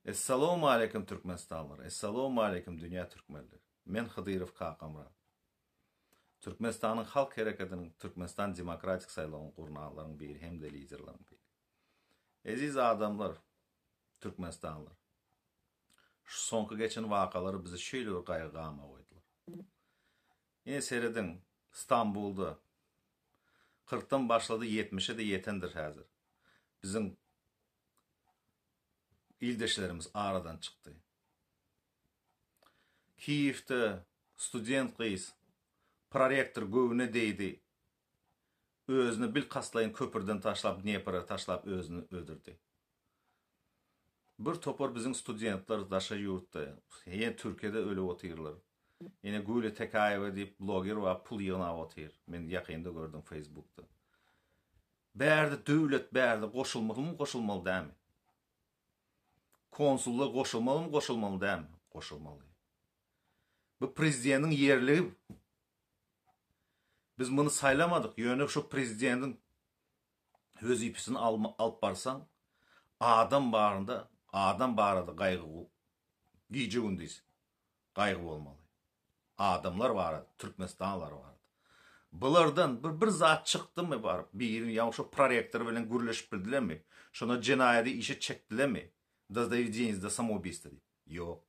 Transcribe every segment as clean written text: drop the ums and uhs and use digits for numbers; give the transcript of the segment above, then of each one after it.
Essalawmaleýkim Türkmenistanlylar, Essalawmaleýkim dünýä türkmenleri. Men Hydyrow Kakamyrat. Türkmenistanyň Halk Hereketiniň Türkmenistan Demokratik saýlawyny gurnanlaryň biri hem-de liderleriň biri. Eziz adamlar, Türkmenistanlylar. Şu soňky geçen wakalar bizi şeýle bir gaýgy-gama goýdular. Ine serediň, Stambulda kyrkdan başlady, ýetmişe-de ýetendir häzir. Biziň ildeşlerimiz aradan çykdy. Kiýewde student gyz prorektor göwne degdi. Özüni bilkastlaýyn köpürden taşlap Dnepre taşlap özüni öldürdi. Bir topar biziň studentler daşary ýurtda, ýene Türkiýede ölüp otyrlar. Ýene Güli Tekäýewa diýip bloger bar pul ýygnap otyr. Men ýakynda gördüm Facebookda. Bärde döwlet bärde goşulmalymy goşulmaly dälmi? Konsullar goşulmalymy goşulmaly dälmi? Goşulmaly. Bu prezidentiň ýerligi. Biz muny saýlamadyk, ýöne şu prezidentiň wezipesini alyp barsaň, adam barynda, adam barada gaýgy gije-gündiz gaýgy bolmaly. Adamlar barada, türkmenistanlylar barada. Bulardan bir bir zat çykdymy baryp, biri ýa şo prorektor bilen gürleşip bildilermi? Şonda jenaýady işe çekdilermi? Do dowedeniýa do samoubiystva diýip. Ýok.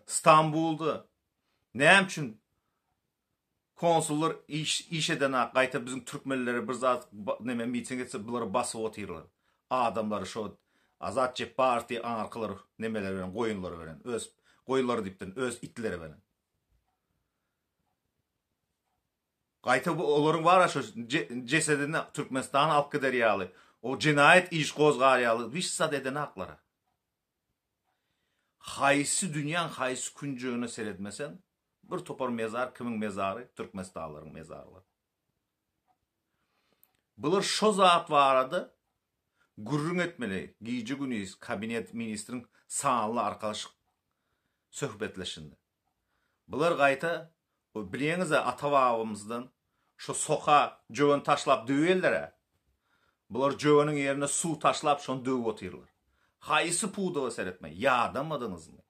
Stambulda näme üçin konsullar iş iş edenak gaýta biziň türkmenlere bir zat neme miting etse bulary basyp otyrlar. Adamlary şo Azat Jepbarow diýip aňarkylar nemeler bilen goýunlary bilen öz goýunlary diýipdirin öz itleri bilen. Gaýta bu olaryň bara şo jesedini Türkmenistana alyp gider ýaly o jenaýat iş gozgar ýaly hiç zat edenaklara. Haýsy dünýäň haýsy künjegine seretmeseň, bir topar mezar kimiň mezary? Türkmenistanlylaryň mezarlary. Bular şo zat barada gürrüň etmeli gije-gündiz kabinet ministriň sanly arkalaşyk söhbetleşinde. Bular gaýta bilýäňiz-ä ata-babamyzdan şo soka jöwen taşlap döwýärler-ä. Bular jöweniň ýerine suw taşlap şony döwüp otyrlar. Haýsy pudaga seretme, ýadamadyňyzmy?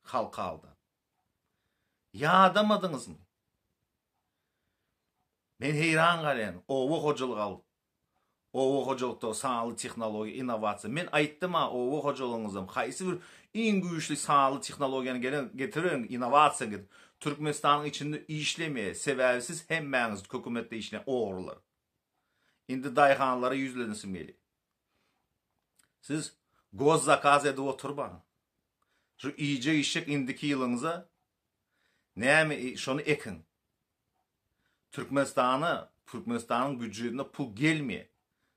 Halky aldap. Ýadamadyňyzmy? Men heýran galýan, oba hojalyk al Oba hojalykda sanly tehnologiýa, innowasiýa. Men aýtdym-a, oba hojalygyňyzam haýsy bir iň güýçli sanly tehnologiýany gelen getiriberiň, innowasiýa getir. Türkmenistanyň içinde işlemeýär. Sebäbi siz hemmäňiz hökümetde işleýän ogrular. Indi daýhanlara ýüzlensim gelýär. Siz gozzakaz edip oturmaň. Şu iýjek içjek indiki ýylyňyza näme şony ekiň. Türkmenistana, Türkmenistanyň býujetine pul gelmeýär.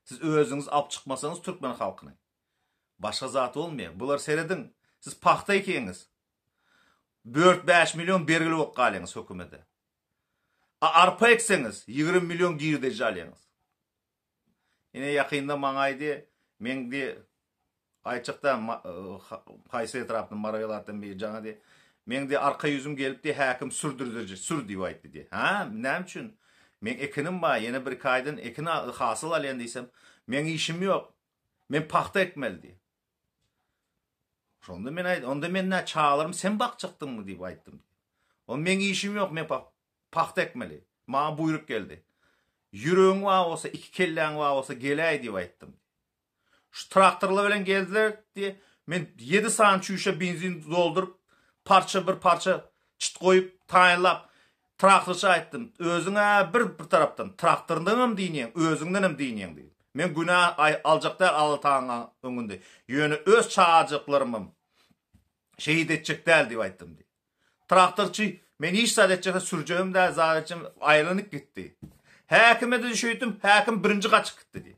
Siz özüňiz alyp çykmasaňyz türkmen halkyny. Başga zat bolmaýar. Bular serediň, siz pagta ekeňiz. 4-5 million bergili bolup galýaňyz hökümete. A arpa ekseňiz 20 million girdeji alýaňyz. Ine ýakynda maňa aýdy, meň diý aýtjakda haýsy etrapdan Mary welaýatdan biri jaňa diý. Meň diý arka ýüzüm gelip diý häkim sürdürdirje sür diýip aýtdy diý. Hä, näme üçin? Meň ekinim bar, ýene bir iki aýdan ekin hasyl alýan diýsem, meň işim ýok. Men pagta ekmeli diý. Şonda men aýt, onda men nä çagalarymy sen bakjakdyňmy diýip aýtdym. O meň işim ýok, men Pagta ekmeli. Maňa buýruk geldi. Ýüregiň bar bolsa, iki kelläň bar bolsa geläý diýip aýtdym. Şu traktorlar bilen geldiler diýe, men ýedi sany çüýşe benzin dolduryp, parça bir parça çit goýup, taýynlap, traktorça aýtdym. Özüň-ä bir bir tarapdan, traktoryndanam dynýaň, özüňdenem dynýaň diýip. Men günä aljak däl Allatagaň öňünde. Ýöne öz çagajyklarymam şehit etjek däl diýip aýtdym diýip. Traktorçy, men hiç zat etjek, sürjegim däl, zat etjegim, aýlanyp gitdi. Häkime-de şeýtdim, häkim birinji gaçyp gitdi diýip.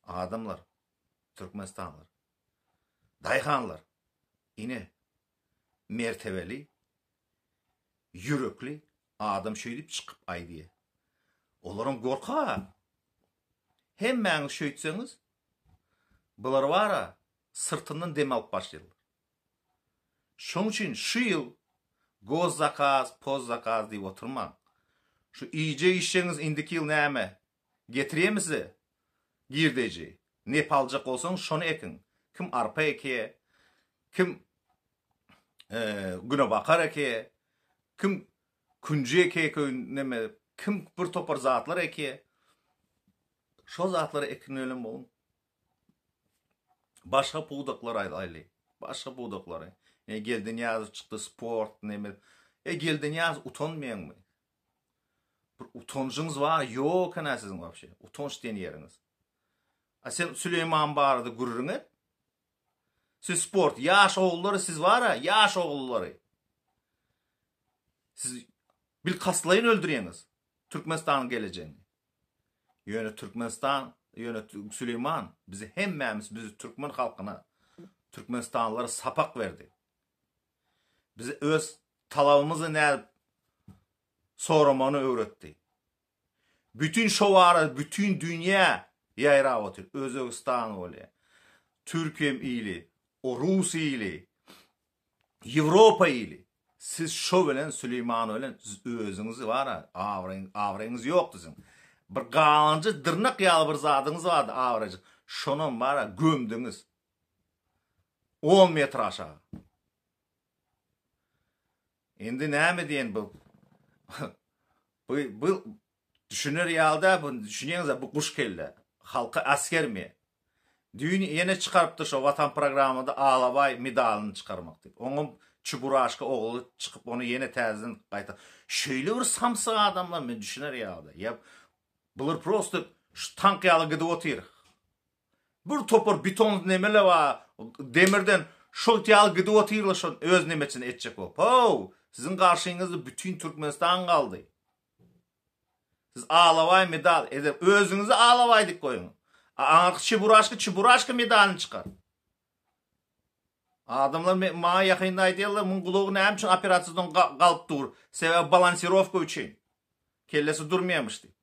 Adamlar, türkmenistanlylar, daýhanlar, ine, mertebeli, ýürekli adam şeýdip çykyp aýdýar. Olaram gorkar. Hemmäňiz şeýtseňiz, bular bar-a, syrtyndan dem alyp başlaýarlar. Şoň üçin şu ýyl gozzakaz, pozzakaz diýip oturmaň. Şu iýjek içjegiňiz indiki ýyl näme? Getirýärmi size girdeji? Nep aljak bolsaňyz şony ekiň. Kim arpa ekýär, kim günebakar ekýär, kim künji ekýär, neme, kim bir topar zatlar ekýär. Şo zatlary ekinmeli boluň. Başga pudaklar aýdaýly. Başga pudaklary. E, Geldi Nyýazow çykdy, sport, neme. E, Geldi Nyýazow utanmaýaňmy? Bir utanjyňyz bar, ýok eken siziň wapşe. Utanç diýen ýeriňiz. A sen Süleýman barada gürrüň et. Siz sport, ýaş ogullary siz bar-a, ýaş ogullary. Siz bilkastlaýyn öldürýäňiz Türkmenistanyň gelejegini. Ýöne Türkmenistan, ýöne Süleýman bizi hemmämiz bizi türkmen halkyna, türkmenistanlylara sapak berdi. Bize öz talabymyzy nädip soramagyny öwretdi. Bütün şo barada bütün dünýä ýaýrap otyr. Özbegistan bolýar. Türkiýem ili, o rus ili, Ýewropa ili. Siz şo bilen Süleýman bilen özüňizi bar-a abraýyň abraýyňyz ýokdy siziň. Bir galanja dyrnak ýaly bir zadyňyz bardy abraýjyk. Şonam bar-a gömdüňiz. On metr aşaga. Indi näme diýen bu? Bu bu düşüner ýaly däl bu düşünýäňiz bu guş kelle. Halky asgermi? Düýn ýene çykarypdyr şo Watan programmada Alabaý medalyny çykarmak diýip. Oňam Çuburaşka ogly çykyp ony ýene täzeden gaýta. Şeýle bir samsyk adamlar men düşüner ýaly däl. Ýa bular prosto şu tank ýaly gidip otyr. Bir topar beton nemele bar, demirden şol ýaly gidip otyrlar şol öz nemesini etjek bolup. How, siziň garşyňyzda bütin Türkmenistan galdy. Siz alabaý medal edip özüňizi alabaý dik goýuň. Aňyrky çeburaşka çeburaşka medalyny çykar. Adamlar maňa ýakynda aýdýarlar, muň gulagy näme üçin operasiýadan galyp dur? Sebäbi balansirowka üçin. Kellesi durmaýarmyş diýip.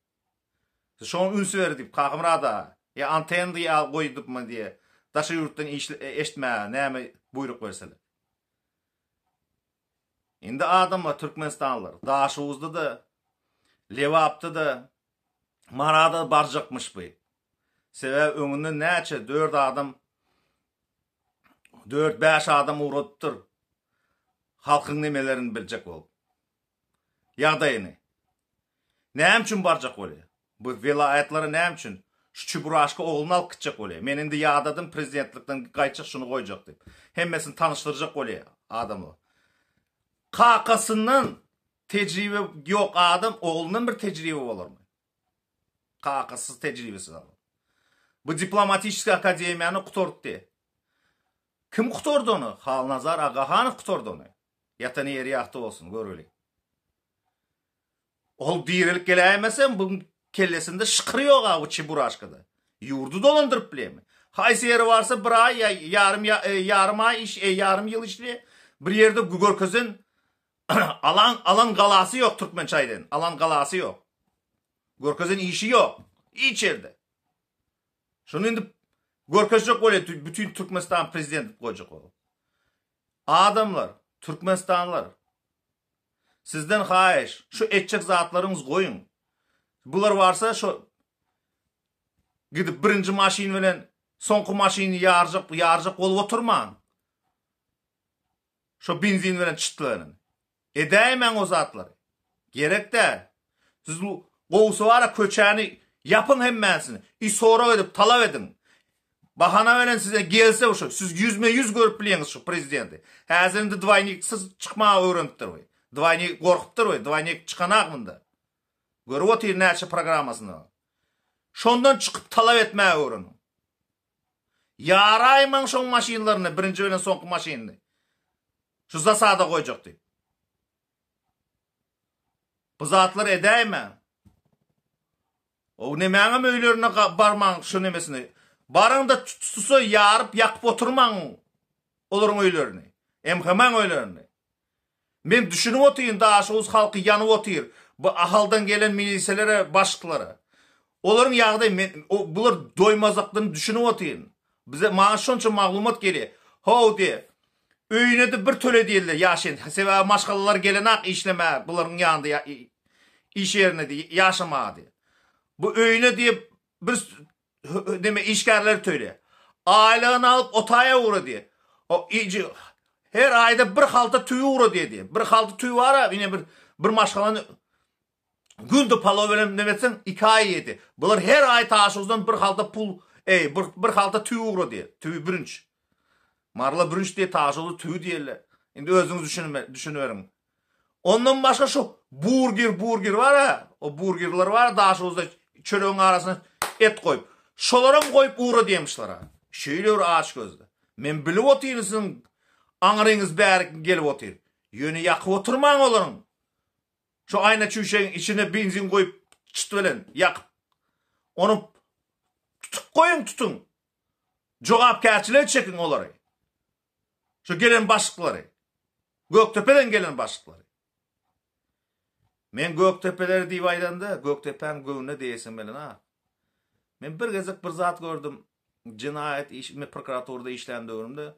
Siz şoňa üns ber diýip, Kakamyrat aga, ýa antenna diýe goýdupmy diýe, daşary ýurtdan eşitmäge näme buýruk berseler. Indi adamlar türkmenistanlylar Daşoguzda-da, Lebapda-da, Marada barjakmyş bu. Sebäbi öňünden näçe dört adam dört-bäş adam ugradypdyr. Halkyň nemelerini biljek bolup. Ýagdaýyny. Näme üçin barjak bolýar? Bu welaýatlara näme üçin? Şu Çuburaşka ogluny alyp gitjek bolýar. Men indi ýadadym prezidentlikden gaýtjak şuny goýjak diýip. Hemmesini tanyşdyrjak bolýar adamlar. Kakasyndan tejribe ýok adam oglundan bir tejribe bolarmy? Kakasyz tejribesiz adam. Bu diplomatiçeskiý akademiýany gutartdy. Kim gutardy ony? Halnazar Agahanow gutardy ony. Ýatan ýeri ýagty bolsun, göreli. Ol direlip geläýmesem, bu kellesinde şykyr ýok-a bu çeburaşkada. Ýurdy dolandyryp bilýärmi? Haýsy ýere barsa bir aý ýa ýarym ýarym aý iş, ýarym ýyl işleýär. Bir ýerde görkezen alan alan galasy ýok türkmençe aýdaýyn. Alan galasy ýok. Görkezen işi ýok. Hiç ýerde. Şuny indi görkezjek bolýar, bütin Türkmenistan prezident edip goýjak bolup. Adamlar, türkmenistanlylar, sizden haýyş, şu etjek zatlaryňyzy goýuň. Bular barsa şo gidip birinji maşyn bilen soňky maşyny ýarjak, ýarjak bolup oturmaň. Şo benzin bilen çytlanyň. Edäýmäň o zatlary. Gerek däl. Siz gowusy bara köçäni ýapyň hemmäsini. I sorag edip talap ediň. Bahana bilen size gelse şu siz ýüzme ýüz görüp bilýäňiz şu prezidenti. Häzir indi dwaýniksiz çykmaga öwrenipdir bu. Dwaýnik gorkupdyr bu. Dwaýnik çykanak munda. Görüp otyr näçe programmasyny. Şondan çykyp talap etmäge öwreniň. Ýaraýmaň şoň maşynlaryny birinji bilen soňky maşynyny. Şu zasada goýjak diýip. Bu zatlary edäýmäň. O nemäňem öýlerine barmaň şu nemesini. Baryňda tutsa ýaryp ýakyp oturmaň olaryň öýlerini. MHM-iň öýlerini. Men düşünip otyryn Daşoguz halky ýanyp otyr bu Ahaldan gelen miliselere başlyklara. Olaryň ýagdaýy men bular doýmazakdygyny düşünip otyryn. Bize maňa şonça maglumat gelýär. How diýe. Öýünede bir töle diýildi ýaşaýyn. Sebäbi maşgalalar gelenak işlemäge bularyň ýanynda iş ýerine diýe ýaşamaga diýe. Bu öýüne diýe bir neme işgärleri töle. Aýlygyny alyp otaýa ugradýar. O iji her aýda bir halta tüwi ugradýar diýýär. Bir halta tüwi bar-a, ine bir bir maşgalany günde palaw bilen neme etseň, iki aý ýedi. Bular her aý Taşuzdan bir halta pul, eý, bir, bir halta tüwi ugradýar. Tüwi bürünç. Marla bürünç diýe Taşuzda tüwi diýerler. Indi özüňiz düşünme, düşüniberiň. Ondan başga şu burger burger bar-a, o burgerler bar Daşoguzda çöregiň arasyna et goýup. Şolaram goýup ugradýamyşlar-a. Şeýle bir aç gözli. Men bilip otyryn siziň aňryňyz bärik gelip otyr. Ýöne ýakyp oturmaň olaryň. Şu aýna çüýşegiň içine benzin goýup çyt bilen ýakyp. Ony tutup goýuň tutuň. Jogapkärçilige çekiň olary. Şu gelen başlyklary. Gökdepeden gelen başlyklary. Men Gökdepeleri diýip aýdanda, Gökdepäň göwnüne degesim gelenok. Men bir gezek bir zat gördüm. Jenaýat iş, men prokuraturada işlän döwrümde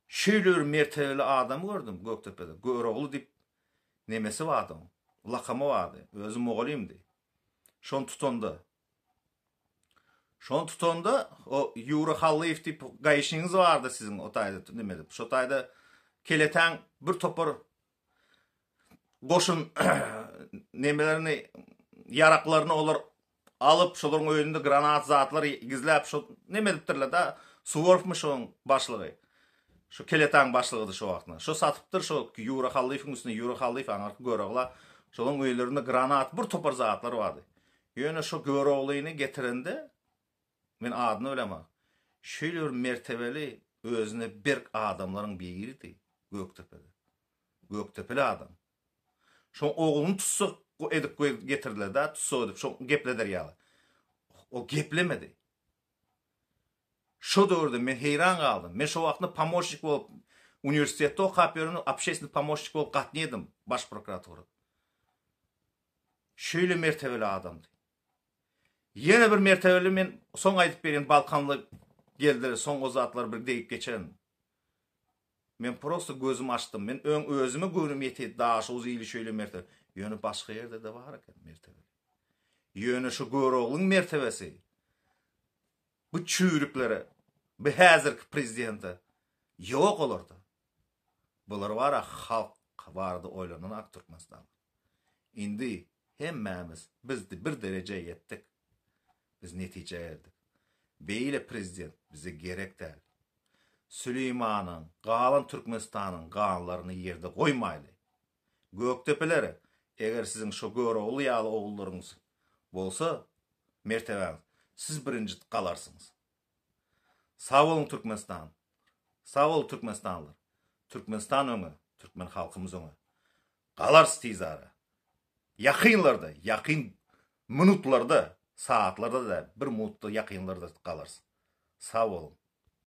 şeýle bir mertebeli adamy gördüm Gökdepede. Görogly diýip nemesi bardy oň. Lakamy bardy. Özi mugallymdy. Şony tutanda Şony tutanda o Ýura Hallyýew diýip gaýyşyňyz bardy siziň o taýda neme edip. Şo taýda keletäň bir topar goşun nemelerini ýaraklaryny olar alyp şolaryň öýünde granat zatlar gizläp şo neme edipdirler da Suworowmy şoň başlygy. Şu keletäň başlygydy şo wagtynda. Şo satypdyr şo Ýura Hallyýewiň üstüne Ýura Hallyýew aňyrky Görogla şolaryň öýlerinde granat bir topar zatlar bardy. Ýöne şo Göroglyny getirende, men adyny bilemok, şeýle bir mertebeli, özüne berk adamlaryň biridi Gökdepede. Gökdepeli adam. Şoň ogluny tussag edip getirdiler-de, tussag edip, şo gepleder ýaly. O geplemedi. Şo döwürde men heýran galdym. Men şo wagtynda pomoşnik bolup, uniwersitetde okap ýörendim, obşestweniý pomoşnik bolup gatnaýardym baş prokuratura. Şeýle mertebeli adamdy. Ýene bir mertebeli men soň aýdyp berýän Balkanly geldiler soň o zatlary bir degip geçerin. Men prosta gözüm açdym. Men öň özüme göwnüm ýetýedi Daşoguz ili şeýle mertebe. Ýöne başga ýerde-de bar eken mertebeli. Ýöne şu Göroglyň mertebesi bu çüýrüklere, bu häzirki prezidente ýok olarda. Bular bara halk barada oýlananak Türkmenistan. Indi hemmämiz biz bir derejä ýetdik. Biz netijä geldik. Beýle prezident bize gerek däl. Süleýmanyň, galan Türkmenistanyň ganlaryny ýerde goýmaýly. Gökdepeler, eger siziň şo Görogly ýaly ogullaryňyz bolsa, mertebäňiz, siz birinji galarsyňyz. Sag boluň Türkmenistan. Sag bol Türkmenistanlylar. Türkmenistan öňe, türkmen halkymyz öňe. Galarys tizara. Ýakynlarda, ýakyn minutlarda, saatlarda däl, bir minutda ýakynlarda galarys. Sag boluň.